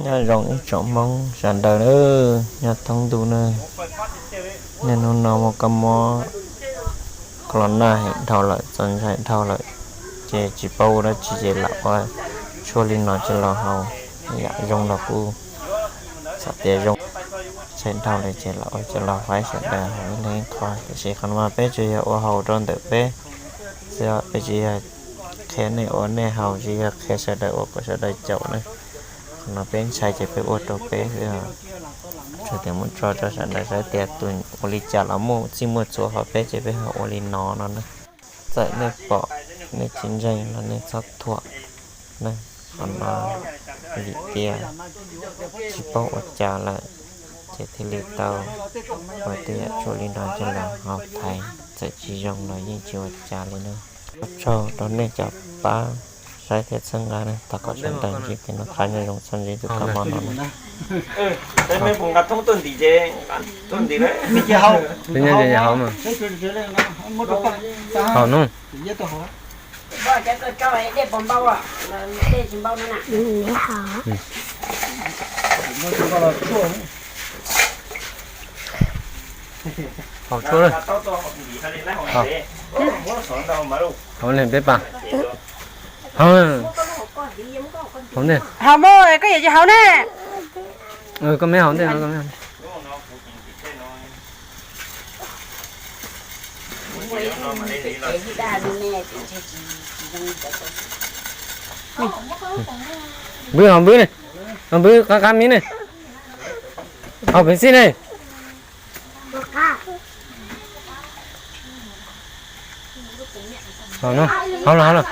Nyob zoo ib tsoom Hmoob sawv daws, nyob thoob ntuj na. Niaj hnub no muaj kab mob corona heev dhau lawm, txaus ntshai dhau lawm, ces tsis paub ua dab tsi ces lam ua tshuaj li no coj los haus, yam zoo los kuj xav tias zoo, ntshai dhau lawm ces lam ua coj los faib sawv daws haus ib leeg ib qho. Tiam sis qhov no mas peb tsuas yog ua haus rau ntawm peb xwb, peb tsis yog qhia nej ua nej haus, tsis yog qhia sawv daws ua kom sawv daws caum na. Qhov no peb ntshai ces peb ua rau peb xwb. Tsuas tias muab tso rau sawv daws saib tias tus ua li cas los muaj txij muaj txhua, ho peb ces peb ho ua li no no na. Txawm nej pom nej tsis ntseeg los nej txhob thuam na. Qhov no vim tias tsis paub ua cas lawm, ces thiaj li tau ua tej yam tshuaj li no coj los haus thaiv, txawm tsis zoo los yeej tsis ua cas li na. Ua tsaug rau nej cov pab saib thiab txhawb nqa na, thov kom sawv daws ntsib kev noj qab nyob zoo txhob ntsib tus kab mob no. Haus no. Haus tshuaj. Haus li peb pas. Haus, haus ntej. Haus mog, koj yuav tsis haus ne. Koj me haus ntej, koj me haus ntej. Npwb, haus npwb ne, haus npwb qab qab mi ne, haus peev xij ne. Haus no, haus los, haus los.